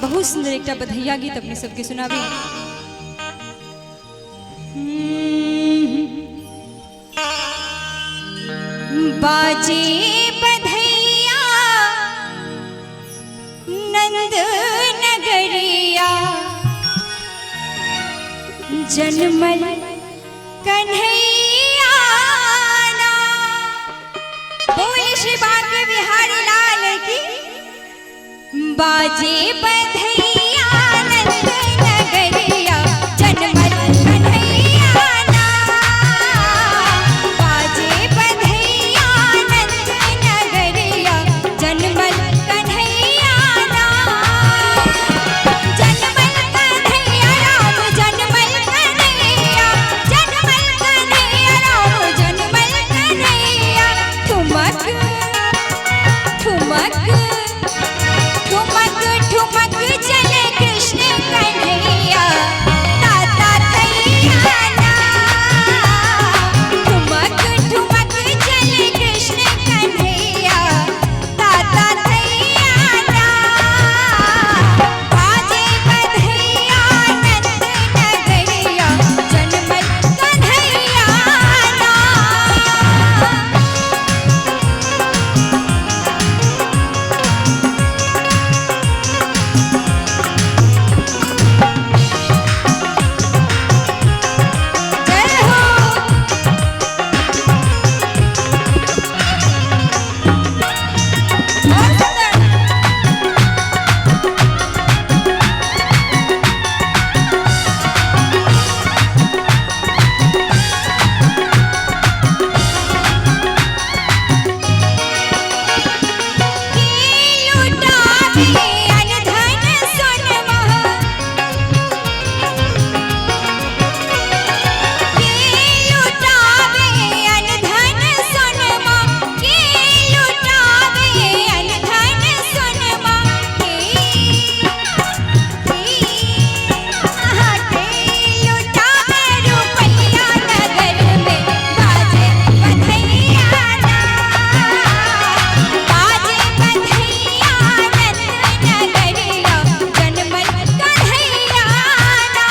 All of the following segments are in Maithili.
बहुत सुंदर एकटा बधैया गीत अपने सबके सुनाबी। बाजे बधैया नंद नगरिया, जनमल कन्हैया ना। बोल श्री बांके बिहारी लाल की। बाजे बधैया नंद नगरिया, जनमल कन्हैया ना। बाजे बधैया नंद नगरिया, जनमल कन्हैया ना। जनमल कन्हैया राम, जनमल कन्हैया, जनमल कन्हैया राम, जनमल कन्हैया। ठुमक ठुमक ठुमक ठुमक चले कृष्ण कन्हैया, ताता थैया ना। ठुमक ठुमक चले कृष्ण कन्हैया, ताता थैया ना। बाजे बधैया नंद नगरिया, जनमल कन्हैया ना। जय हो। बहुत सुंदर। के लुटावे अनधन सोनमा, के लुटावे अनधन सोनमा, के लुटावे अनधन सोनमा। के के लुटावे रुपैया नगर में, बाजे बधैया ना। बाजे बधैया नंद नगरिया, जनमल कन्हैया ना।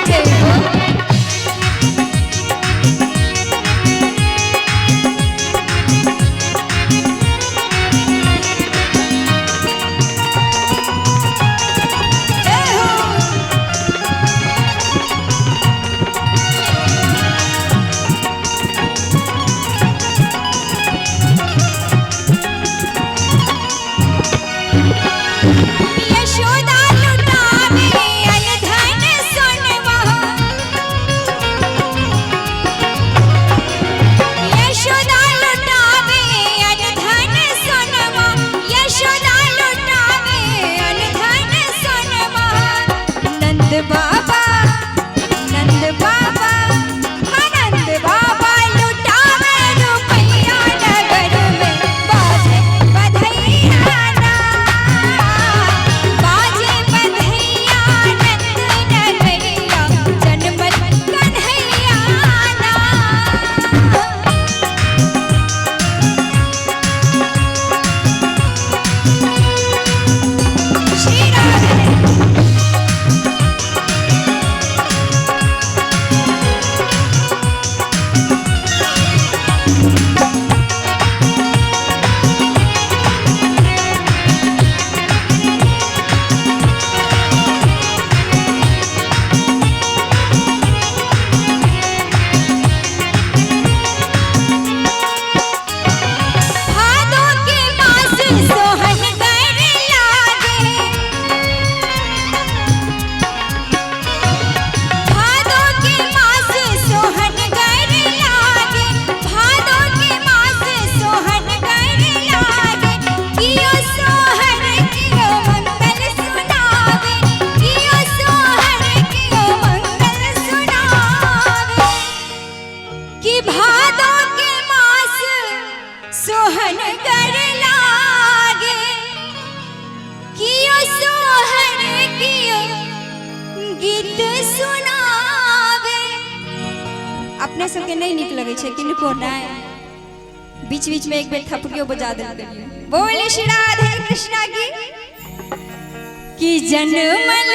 जय हो। जय हो। यशोदा लुटावे अनधन सोनमा, यशोदा लुटावे अनधन सोनमा, यशोदा लुटावे अनधन सोनमा। नंद बाबा, नंद बाबा, नंद बाबा लुटावे रुपैया नगर में, बाजे बधैया ना। बाजे बधैया नंद नगरिया, जनमल कन्हैया ना। श्री राधे। भादों के मास सोहन कर लागे, भादों के मास सोहन कर लागे, भादों के मास सोहन कर लागे। कियो सोहर कियो मंगल सुनावे, कियो सोहर कियो मंगल सुनावे। कि भादों के मास सोहन कर लागे, कियो सोहर कियो गीत सुनावे। अपने सबके नहि नीक लगै छै किनको नहि। बीच बीच में एक बेर थपकियो बजा देल करियौ। बोल श्री राधे कृष्णा की। कि जनमल